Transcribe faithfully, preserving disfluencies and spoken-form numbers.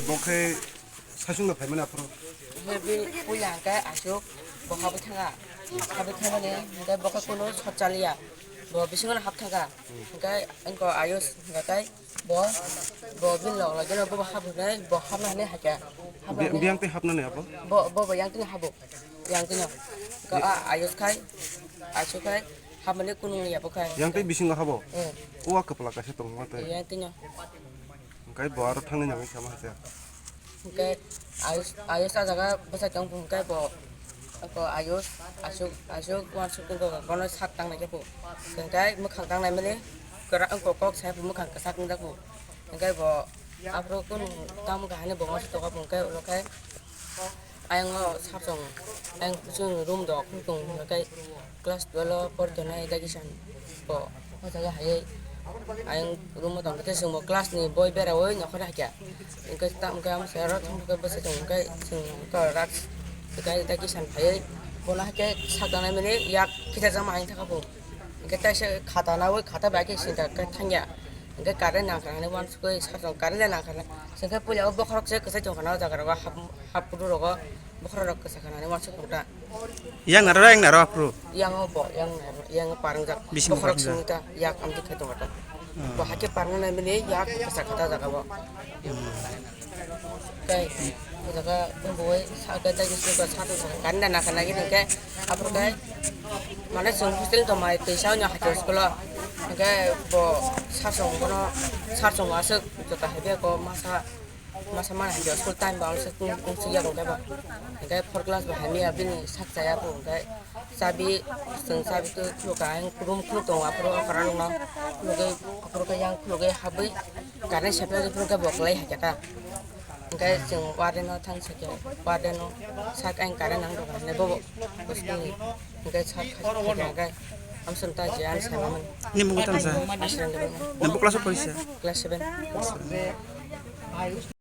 Bo khe saichung no phaimani aphuru. He bi puila hwnkhe aswk bo habwi thanga. Habwi thangmani hwnkhe bo khe kunu sot chaliya. Bo bisingo no hap thangkha. Hwnkhe wngkha Ayush hwnkhe bo, bo bini log logino bo hap hwnwi bo hapna hwnwi hakya. Hapna Bi-, hwnwi biyang twi hapnani abo? Bo, bo, bo yang tini habo. Yang tino. Ko a, Ayush khai, Ashu khai, hamani kunung ya bo khai. Yang tei bisingo habo? Eh. Uwa kwpla kaisa tongma tei. Yang tino. Hwnkhe bo aro thangni nangwi sama hacha. Hwnkhe Ayush, Ayush a jaga bwsai tong hwnkhe bo, ko Ayush, Ashu, Ashu, uansuk ko bono sak tangnai khe bo. Hwnkhe mwkhang tangnai mani, kwrak wngkha kok sai bo mwkhang kwchak wngjak bo. Hwnkhe bo aphuru kunung tamo kahani bo uansuk tongo bo hwnkhe ulo khai. Ayang o sar song, ayang chwng room dok tong, hwnkhe class twelve o pori tongnai education bo o jaga hai ayang room o tong khe chwng bo class ni boi bera oi nokhor hakya, hwnkhe tamo khe amo se aro thang khe bwsai tong khe chwng khe rak education phaiwi bono hakhe sak tangnai mani yak khichajak ma ayang thaka bo, hwnkhe taisa khata nawi khata bai khe sinta khe thangya. Hwnkhe current nangkha hwnwi uansukwi sar song current le nangkha na. Hwnkhe puila o bokhorok se kwchai tongkha na o jaga rogo hap, hap phuru rogo bokhorok rok kwchakha hwnwi uansuk tongkha. Yang naro, yang naro aphuru? Yang o bo, yang naro, yang o parwngjak. Bisingo bokhorok parwngjak. Simi ta yak amtwi khai tongkha ta. Hmm. Bo hakhe parwng nai mani yak kwchakha ta jaga bo. Tei o jaga tongwi sa khe tei bisingo sa tong kha, gari nana kha nai hwnkhe aphuru khe mane chwng hostel tongmai twi sa hwnwi hakhe school o hwnkhe bo sar song bono sar song aswk joto hai bag o masa masa mana hakhe school time bo aswk tong tong si ya bo hwnkhe bo hwnkhe four class bo hamya bini sak chaya bo hwnkhe. Chabi, chwng chabi twi khulukha, ang room khuluk tongo, aphuru okra rokno khulugwi, aphuru khe yang khulugwi habwi, current supply rw phuru khe bo kwlai hai khe ta. Hwnkhe chwng warden no thang sa khe, warden no sak ang current nang rwkha hwnwi bobo bwswkni hwnkhe sak kha khe hwnkhe amswk ta je ang sai mani. Nini mung tang sa? Aswrang de. Nang bo class o porisa? Class seven.